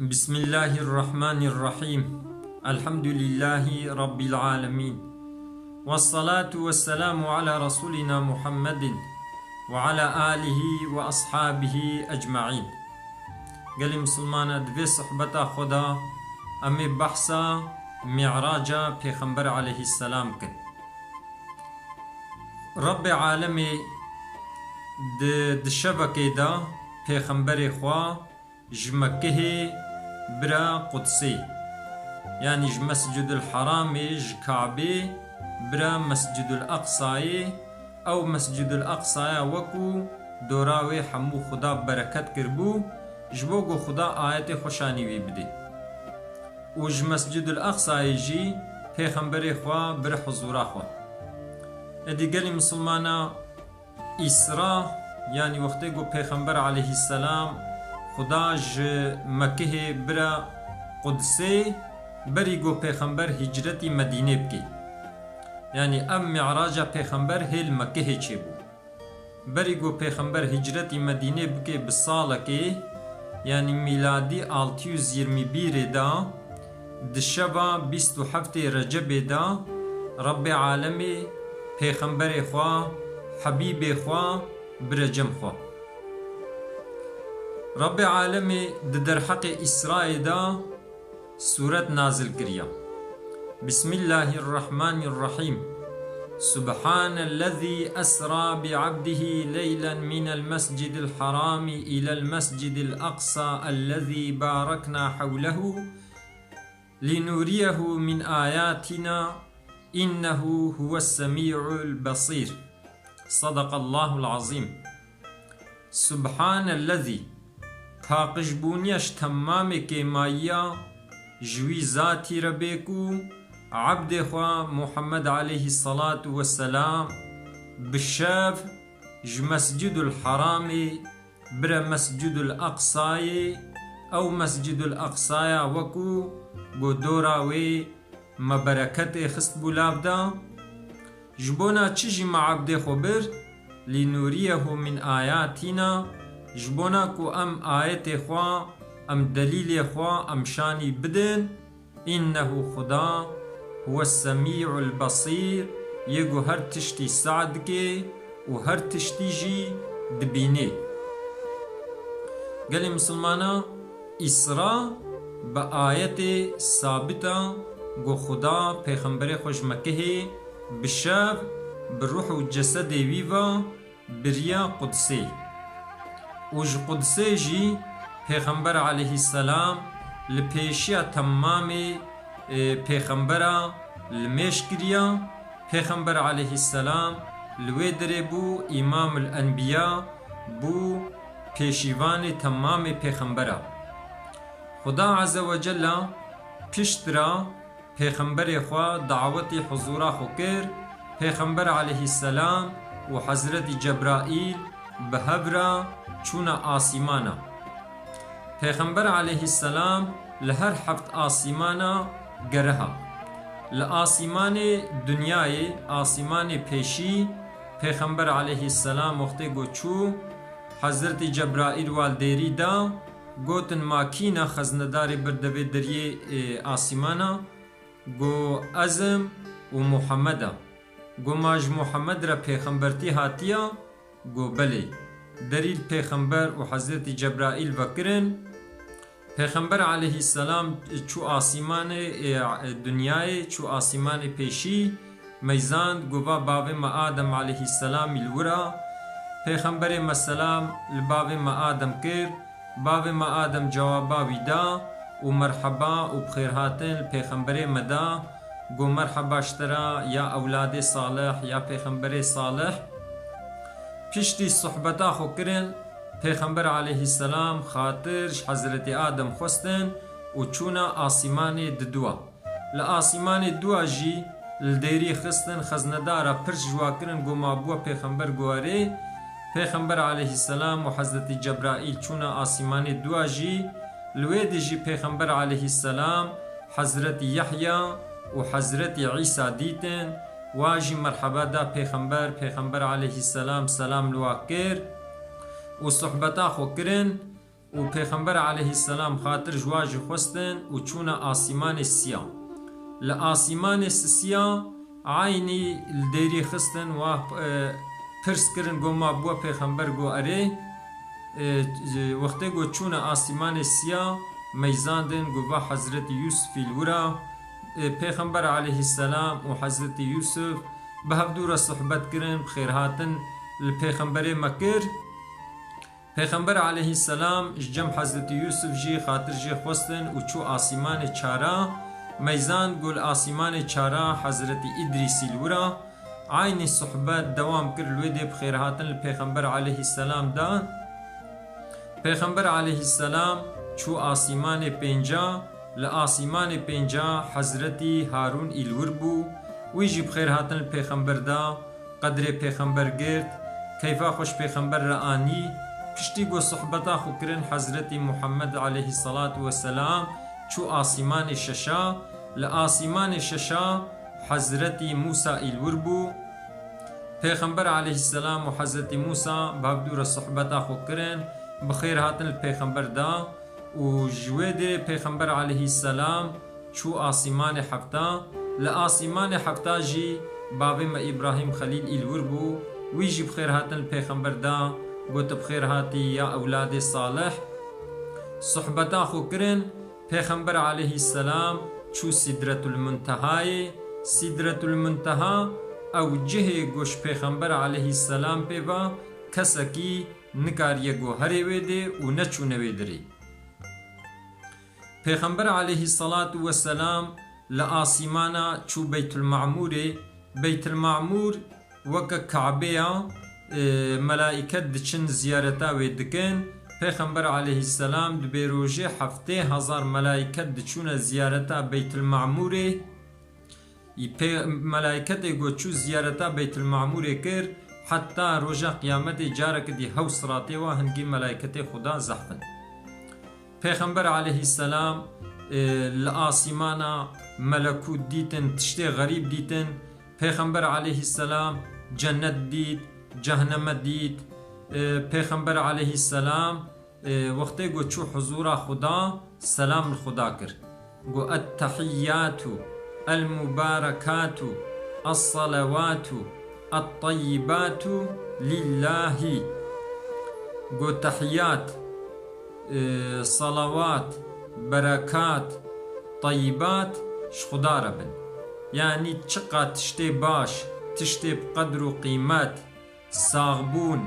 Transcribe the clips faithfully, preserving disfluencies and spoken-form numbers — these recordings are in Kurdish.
Bismillahirrahmanirrahim. Elhamdülillahi Rabbil alemin. Vessalatu vesselamu ala Resulina Muhammedin ve ala alihi ve ashabihi ecmaîn. Gelî Misilmana, di vê sohbeta xwe de em ê behsa Mi'raca Pêxember aleyhisselam kin. Rebbê alemê di, di şevekê de Pêxemberê xwe ji Mekkehê bira Qudsê, yanî ji Mescidul Haramê, ji Kabê bira Mescidul Aqsayê, ew Mescidul Aqsaya wekû dora wê hemû Xuda bereket kiribû, ji bo ku Xuda ayetê xwe şanî wî bidê. Û ji Mescidul Aqsayê jî Pêxemberê xwe bira huzûra xwe. Êdî gelî Misilmana, Îsra, yanî wextê ku Pêxember aleyhisselam Xuda ji Mekkehê bira Qudsê, berî ku Pêxember hicretî Medînê bike. Yanî ev Mi'raca Pêxember hê li Mekkehê çêbû. Berî ku Pêxember hicretî Medînê bike bi salekê, yanî mîladî altı yüz yirmi bir de, di şeva bîst û heftê Recebê de, Rebbê alemê Pêxemberê xwe, Hebîbê xwe, bire cem xwe. Rebbê alemê di derheqê Îsrayê de sûret nazil kiriye. Bismillahirrahmanirrahim. Subhanellezî esra bi'abdihi leylen minel mescidil harami ilel mescidil aqsa ellezî barekna hewlehu linuriyehu min ayatina innehu huves semî'ul besîr. Sadakallahul azîm. Subhanellezî, paqijbûniya ji temamê kêmayiya ji wî zatî re bê ku ebdê xwe Muhammed aleyhisselatu vesselam bi şev ji Mescidul Haramê bire Mescidul Aqsayê, ew Mescidul Aqsaya wekû ku dora wê me bereketê xistbû lav da. Ji bona çi jî me ebdê xwe bir? Lînûriyehu min ayatina, ji bona ku em ayetê xwe, em delîlê xwe, em şanî bidin. Înnehu Xuda huwe semî'ul besîr, yê ku her tiştî seh dike û her tiştî jî dibîne. Gelê misilmana, Îsra bi ayetê sabit e ku Xuda pêxemberê xwe ji Mekehê bi şev bi ruh û cesedê wî ve biriya Qudsê. Û ji Qudsê jî Pêxember aleyhisselam li pêşiya temamê, e, pêxembera li mêj kiriya. Pêxember aleyhisselam li wê derê bû Îmamul Enbiya, bû pêşîvanê temamê pêxembera. Xuda Azze ve Cella piştre Pêxemberê xwe dawetî huzûra xwe kir, Pêxember aleyhisselam û Hezretî Cebraîl bi hev re çûne asîmana. Pêxember aleyhisselam li her heft asîmana geriha. Li asîmanê dinyayê, asîmanê pêşî, Pêxember aleyhisselam wextê ku çû, Hezretî Cebraîl wa li dêrî da, gotin, "Ma kî ne?" Xeznedarê bir devê deriyê, e, asîmana, go, "Ez im û Muhammed e." Go, "Ma ji Muhammed re pêxembertî hatiye?" Go, "Belê." Derî li pêxember û Hezretî Cebraîl vekirin. Pêxember aleyhisselam çû asîmanê, e, dinyayê, çû asîmanê pêşî, meyzand, go, "Va bavê me Adem aleyhisselamî li wir a." Pêxemberê me selam li bavê me Adem kir. Bavê me Adem cewaba wî da û merheba û bi xêrhatin li pêxemberê me da. Go, "Merheba ji te re ya ewladê salih, ya pêxemberê salih." Piştî sohbeta xwe kirin, Pêxember aleyhisselam xatir ji Hezretî Adem xwestin û çûne asîmanê didua. Li asîmanê dua jî li dêrî xistin, xeznedara pirs ji wa kirin, go, "Ma bû we pêxember?" Go, "Erê." Pêxember aleyhisselam û Hezretî Cebraîl çûne asîmanê dua jî. Li wê de jî Pêxember aleyhisselam Hezretî Yehya û Hezretî Îsa dîtin. Wa jî merheba da pêxember, pêxember aleyhisselam selam li wa kir û sohbeta xwe kirin. û Pêxember aleyhisselam xatir ji wa jî xwestin û çûne asîmanê siya. Li asîmanê sisiya eynî li dêrî xistin wa, e, pirs kirin, got, "Ma bû we Pêxember?" Got, "Erê." E, wextê got çûne asîmanê siya, meyzandin, got, "Va Hezretî Yûsifî li wir a." E, Pêxember aleyhisselam û Hezretî Yûsif bi hevdû re sohbet kirin, bi xêrhatin li Pêxemberê me kir. Pêxember aleyhisselam ji cem Hezretî Yûsif jî xatir jê xwestin û çû asîmanê çara, meyzand, got, "Li asîmanê çara Hezretî Îdrîsî li wir a." Eynî sohbet dewam kir, li wê dê bi xêrhatin li Pêxember aleyhisselam da. Pêxember aleyhisselam çû asîmanê pênca, li asîmanê pênca Hezretî Harûn î li wir bû, wî jî bi xêrhatin li Pêxember da, qedrê Pêxember girt, keyfa xwe ji Pêxember re anî. Piştî ku sohbeta xwe kirin, Hezretî Muhammed aleyhisselatu vesselam çû asîmanê şeşa, li asîmanê şeşa Hezretî Mûsa î li wir bû. Pêxember aleyhisselam û Hezretî Mûsa bi hevdû re sohbeta xwe kirin, bi xêr hatin li Pêxember da û ji wê derê Pêxember aleyhisselam çû asîmanê hefta. Li asîmanê hefta jî bavê me Îbrahîm Xelîl î li wir bû, wî jî bi xêr hatin li Pêxember da, got, "Bi xêr hatî ya ewladê salih." Sohbeta xwe kirin, Pêxember aleyhisselam çû Sîdretul Muntehayê. Sîdretul Munteha ew cihê ku ji Pêxember aleyhisselam pê ve kesekî nikariye ku herê wê dê û neçûne wê derê. Pêxember aleyhisselatu vesselam li asîmana çû Beytul Mamûrê. Beytul Mamûr weke Kabeya, e, melaiket diçin ziyareta wê dikin. Pêxember aleyhisselam dibê rojê heftê hezar melaiket diçûne ziyareta Beytul Mamûrê. Pê-, melaiketê ku çû ziyareta Beytul Mamûrê kir, heta roja qiyametê careke dî hew siratê wa hingî melaiketê Xuda zehf in. Pêxember aleyhisselam, e, li asîmana melekût dîtin, tiştê xerîb dîtin. Pêxember aleyhisselam cennet dît, cehenneme dît. E, Pêxember aleyhisselam, e, wextê ku çû huzûra Xuda, selam li Xuda kir. Got, "Ettehiyyatu, el-mubarekatu, es-salawatu, et-tayyibatu lillahi." Got, "Tehiyyat, e, salawat, berekat, tayyibat ji Xuda re bin." Yanî çiqa tiştê baş, tiştê bi qedr û qîmet, saxbûn,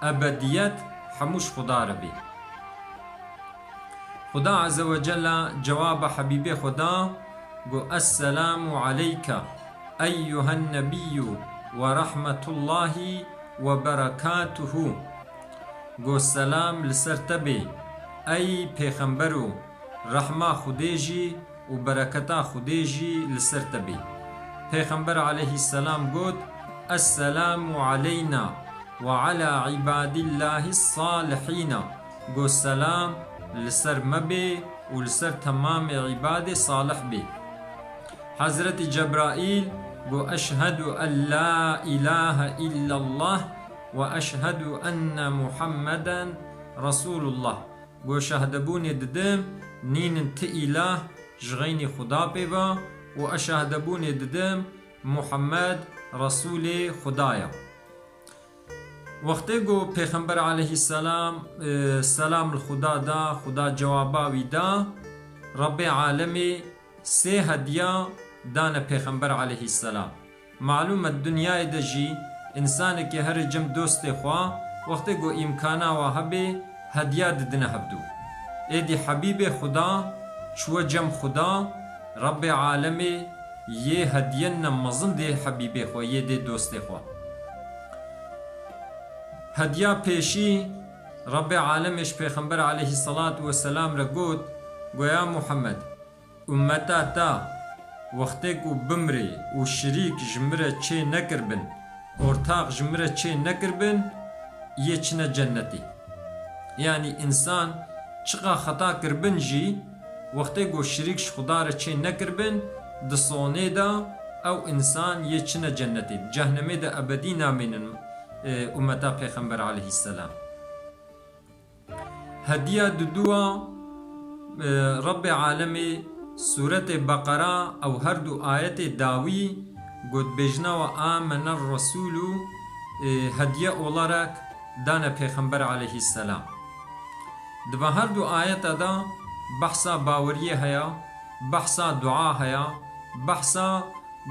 ebediyet hemû ji Xuda re bê. Xuda Azze ve Celle cewaba Hebîbê xwe da, got, "Esselamu aleyke eyyuhen nebiyyu ve rahmetullahi ve berekatuhu." Got, "Selam li ser te bê, ey Pêxembero, rehma Xwedê jî û bereketa Xwedê jî li ser te bê." Pêxember aleyhisselam got, "Esselamu aleyna ve ala ibadillahis salihîna." Got, "Selam li ser me bê û li ser temamê îbadê salih bê." Hezretî Cebraîl got, "Eşhedû en la îlahe illallah ve eşhedû enne Muhammeden Resulullah." Got, "Şahdebûnê didim, nînin ti îlah ji xeynî Xuda pê ve û ez şahdebûnê didim, Muhammed Resûlê Xuda ye." Wextê ku Pêxember aleyhisselam, e, selam li Xuda da, Xuda cewaba wî da, Rebbê alemê sê hediya dane Pêxember aleyhisselam. Malûm e, di dinyayê de jî însanekî here cem dostê xwe, wextê ku îmkana wa hebe, hediya didine hevdû. Êdî Hebîbê Xuda çûye cem Xuda, Rebbê alemê yê hediyên ne mezin dê Hebîbê xwe, yê dê dostê xwe. Hediya pêşî, Rebbê alemê ji Pêxember aleyhisselatu vesselam re got, got, "Ya Muhammed, ummeta te wextê ku bimrê û şirîk ji min re çê nekiribin, ortax ji min re çê nekiribin, yê çine cennetê." Yanî însan çiqa xeta kiribin jî, wextê ku şirîk ji Xuda re çê nekiribin, di sonê de ew însan yê çine cennetê, di cehnemê de ebedî namînin, e, ummeta Pêxember aleyhisselam. Hediya duduwa, e, Rebbê Alemê Sûretê Beqera ew her du ayetê dawî gotbêjina we Amener Resûlû, e, hediye olarak dane Pêxember aleyhisselam. Di va her du ayeta de behsa baweriyê heye, behsa dua heye, behsa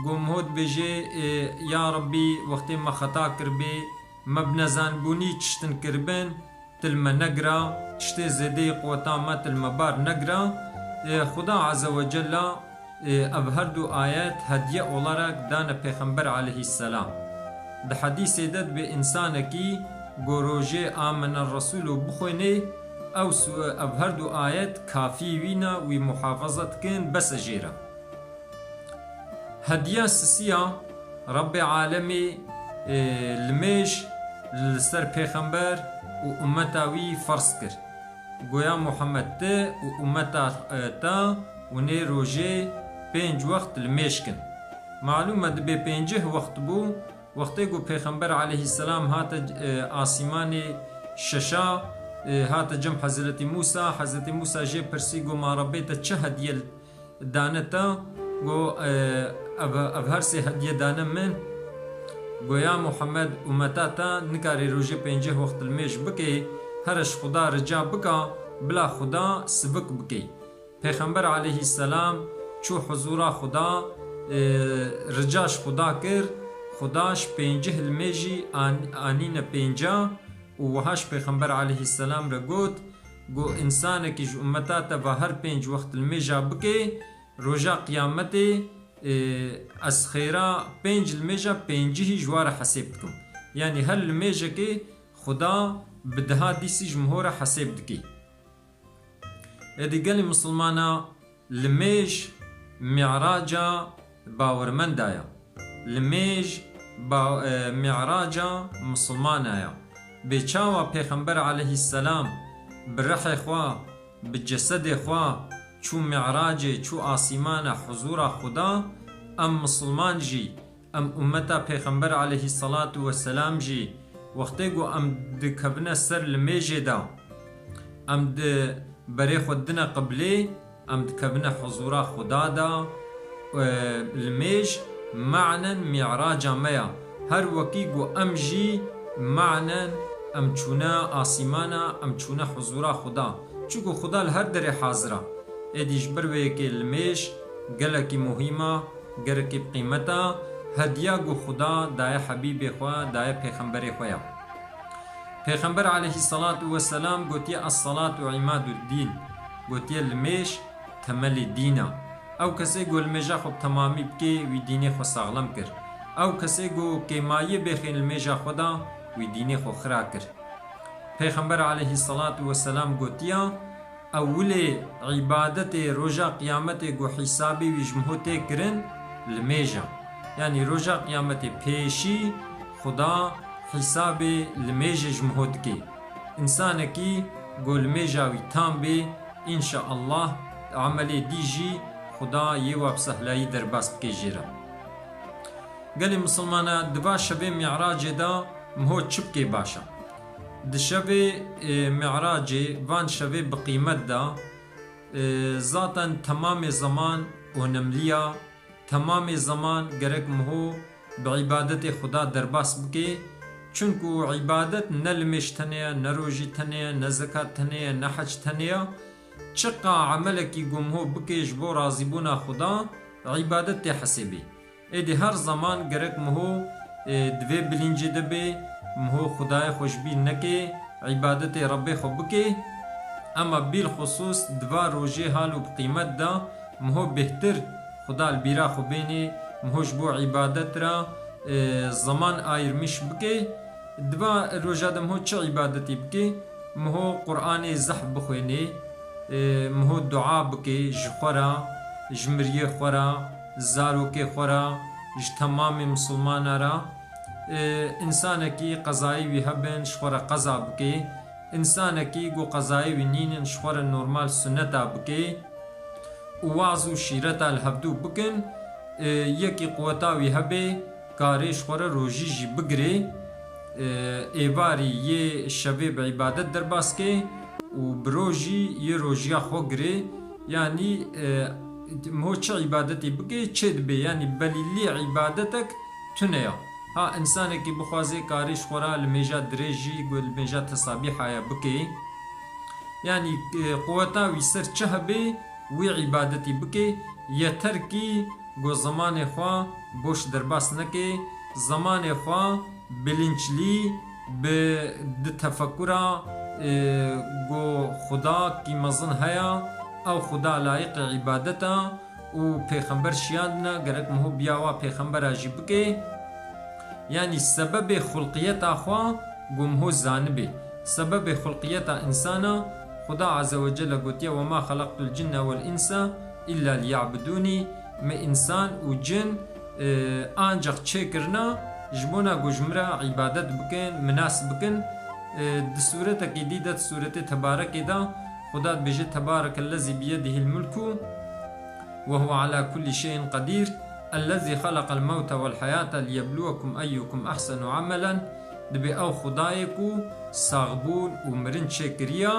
ku miho dibêje, e, ya Rebbî, wextê me xeta kiribê, me bi nezanbûnî tiştin kiribin, tu li me negira, tiştê zêdeyî quweta me tu li me bar negira. E, Xuda Azze ve Cella, e, ev her du ayet hediye olarak dane Pêxember aleyhisselam. Di hedîsê de dibê însanekî ku rojê Amene Resûlo bixwênê, ew su-, ev her du ayet kafî wî ne, wî muhafaza dikin, bes e jê re. Hediya sisiya Rebbê Alemê, e, limêj li ser Pêxember û ummeta wî ferz kir. Goya Muhammed, tu û ummeta, e, te hûnê rojê pênc wext limêj kin. Malûm e, dibê pêncih wext bû, wextê ku Pêxember aleyhisselam hate, e, asîmanê şeşa, e, hate cem Hezretî Mûsa, Hezretî Mûsa jê pirsî, got, ma Rebbê te çi hediye dane te, got, e, ev, ev her sê hediye dane min. Goya Muhammed, ummeta te nikarê rojê pêncih wext limêj bike, here ji Xuda rica bika, bila Xuda sivik bike. Pêxember aleyhisselam çû huzûra Xuda, e, rica ji Xuda kir, Xuda ji pêncih limêjî an-, anîne pênca û wiha ji Pêxember aleyhisselam re got, got, însanekî ji ummeta te va her pênc wext limêja bike, roja qiyametê, e, ez xêra pênc limêja pêncihî ji wa re hesêb dikim. Yanî her limêjekê Xuda bi diha dîsî ji miho re hesêb dike. Êdî gelî misilmana, limêj mîraca bawermenda ye. Limêj ba-, e, mîraca misilmana ye. Bê çawa Pêxember aleyhisselam bi rihê xwe, bi cesedê xwe çû mîracê, çû asîmana huzûra Xuda, em misilman jî, em ummeta Pêxember aleyhisselatu vesselam jî, wextê ku em dikevine ser limêjê de, em di berê xwe didine qiblê, em dikevine huzûra Xuda de, e, limêj manen mîraca me ya. Her wekî ku em jî manen em çûne asîmana, em çûne huzûra Xuda. Çunku Xuda li her derê hazir e. Êdî ji ber wê yekê limêj gelekî muhîm e, gelekî bi qîmet e, hediya ku Xuda daye Hebîbê xwe, daye Pêxemberê xwe ya. Pêxember aleyhisselatu vesselam gotiye, "Es-salatu imaduddîn", gotiye, "Limêj temelê dîn e." Ew kesê ku limêja xwe bi temamî bike, wî dînê xwe saxlem kir. Ew kesê ku kêmayiyê bêxê limêja xwe de, wî dînê xwe xira kir. Pêxember aleyhisselatu vesselam gotiya, Ewilê îbadetê roja qiyametê ku hîsabê wî ji miho tê kirin, limêj e. Yanî roja qiyametê pêşî Xuda hîsabê limêjê ji miho dike. Însanekî ku limêja wî tam bê, înşaallah, emelê dî jî Xuda yê wa bi sehlayî derbas bike jê re. Gelê misilmana, di va şevê Mî'racê de miho çi bike baş e? Di şevê, e, Mî'racê, van şevê bi qîmet de, e, zaten temamê zeman onemliya, temamê zeman gerek miho bi îbadetê Xuda derbas bike, çunku îbadet ne limêj tenê ye, ne rojî tenê ye, ne zekat tenê ye, ne hec tenê ye. Çiqa emelekî ku miho bike ji bo razîbûna Xuda, îbadet tê hesêbê. Êdî her zeman gerek miho, e, di vê bilincê de bê, miho Xwedayê xwe ji bîr neke, îbadetê Rebbê xwe bike. Ema bîlxusûs di va rojê hal û bi qîmet de miho bêhtir Xweda li bîra xwe bênê, miho ji bo îbadet re, e, zeman ayirmiş bike. Di va roja de miho çi îbadetî bike? Miho Qur'anê zehf bixwênê, e, miho dua bike ji xwe re, ji miriyê xwe re, zarokê xwe re, ji temamê misilmana re. E, însanekî qezayê wî hebin, ji xwe re qeza bike. Însanekî ku qezayê wî nînin, ji xwe re normal suneta bike. Û waz û şîreta li hevdû bikin, e, yekî quweta wî hebe, karê ji xwe re rojî jî bigirê, e, êvarî yê şevê bi îbadet derbas ke, û bi rojî yê rojiya xwe girê, yanî, e, miho çi îbadetê bike, çê dibe, yanî belîlî îbadetek tune ya. Ha, însanekî bixwaze karê ji xwe re li mêja dirêjî, ku li mêja tesabîha ya bike. Yanî, e, quweta wî ser çi hebe, wî îbadetî bike, yeter kî ku zimanê xwe boş derbas neke, zimanê xwe bilinçlî bi di tefekura, e, ku Xuda kî mezin heye, ew Xuda layiqê îbadet e û pêxember şiyandine, gerek miho biya wa pêxembera jî bike. Yanî sebebê xulqiyeta xwe ku miho zanibê. Sebebê xulqiyeta însana, Xuda Azze ve Celle gotiye, "Ve ma xelaqtul cinne vel insa illa liya'budûnî." Me însan û cin, e, ancaq çêkirina ji bona ku ji min re îbadet bikin, min nas bikin. E, di sûretekî dî de, di sûretê Tebarekê de, Xuda dibêje, "Tebarekellezî biyedihil mulku ve huve ala kulli şeyin qedîr, ellezî xelaqel mewte vel heyate liyebluwekum eyyukum ehsenu amelen." Dibê ew Xudayê ku saxbûn û mirin çêkiriya,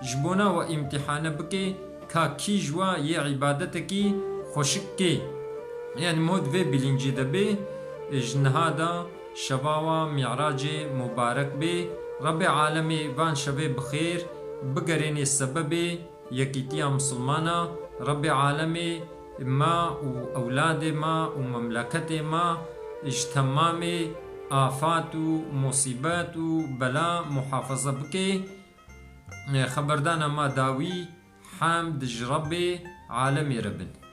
ji bona we îmtîhane bike, ka kî ji we yê îbadetekî xweşik kê. Yanî miho di vê bilincê de bê, ji niha de şeva wa Mî'racê mubarek bê. Rebbê alemê van şevê bi xêr bigerênê sebebê yekîtiya misilmana. Rebbê alemê me û ewladê me û memleketê me ji temamê afat û musîbet û bela muhafaza bike. Xeberdana me dawî, hemd ji Rebbê alemê re bin.